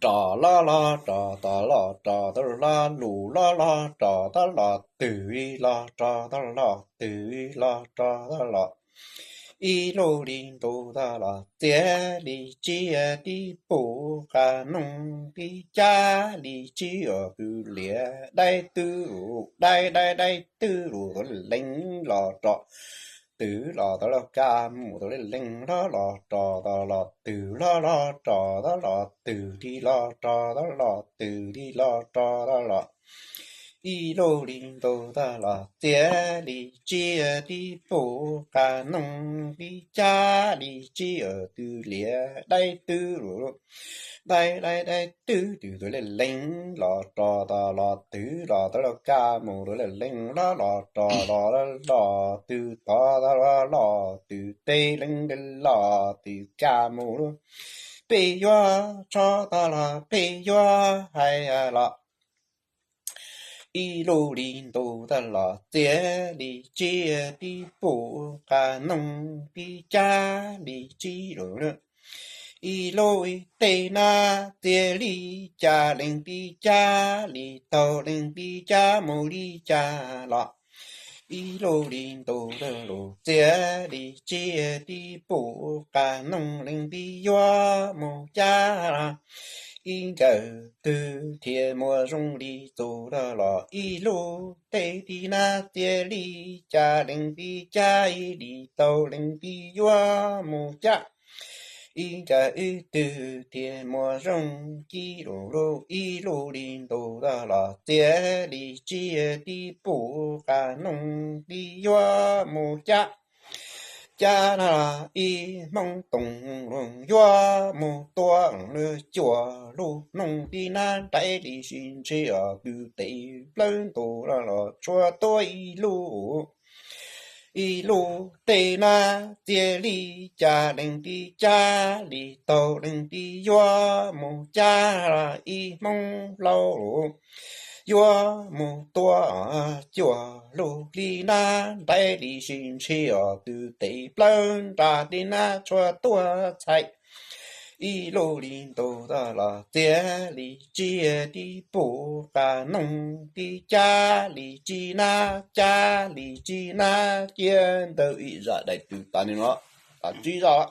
rov loj loj rov tod los rov tod los, lus loj loj rov tod los, twg los rov tod los, twg los rov tod los. Ib lub li ntus tod los txiav li tsib tib pum, qas noog tib cab li tsib os, twg liam dai twb lus, dai dai dai twb lus, tod lees los rov, twg los tod los, kaj mus tod lees los rov tod los, twg los los rov tod los, twg li los rov tod los, twg li los rov tod los. Ib lub li ntus tod los txiav li tsib tib pum, qas noog tib cab li tsib os, twg liam dai twb lus, dai dai dai twb, twg tod lees los rov tod los, twg los tod los, kaj mus tod lees los rov tod los, twg tod tod los, twg teb lees los, twg kaj mus lub, peb yuav tso tod los, peb yuav hais los. Ib lub li ntus tod los txiav li tsib tib pum, qas noog tib cab li tsib lus. Ib lub ib teg nab txiav li cas lees tib cab, li taug lees tib cab mus li cas los. Ib lub li ntus tod los txiav li tsib tib pum, qas noog lees tib yuav mus cab, ib nkawm twg thiaj muaj zoo li tus tod los. Ib lub teg tib nab txiav li cas lees tib cab, ib li taug lees tib yuav mus cab, ib nkawm ib twg thiaj muaj zoo li tus lub. Ib lub li ntus tod los txiav li tsib tib pum, qas noog tib yuav mus cab, cab ib hmoob toog yuav mus tua lub, cuaj lub hnoos tib nab nraim li sib ntshe os, twg tes plawg ntus los tshuav tuaj ib lub. Ib lub teg nab txiav li cas lees tib cab, li taug lees tib yuav mus cab ib hmoob hlau, yuav mus tua cuaj lub li nab nraim li sib ntshe os, twg tes plawg nra tib nab tshuav tuaj txhais. Ib lub li ntus tod los txiav li tsib tib pum, qas noog tib cab li tsib nab, cab li tsib nab cia ntawm ib zaj dais twg tas li no, tas tsib zaj.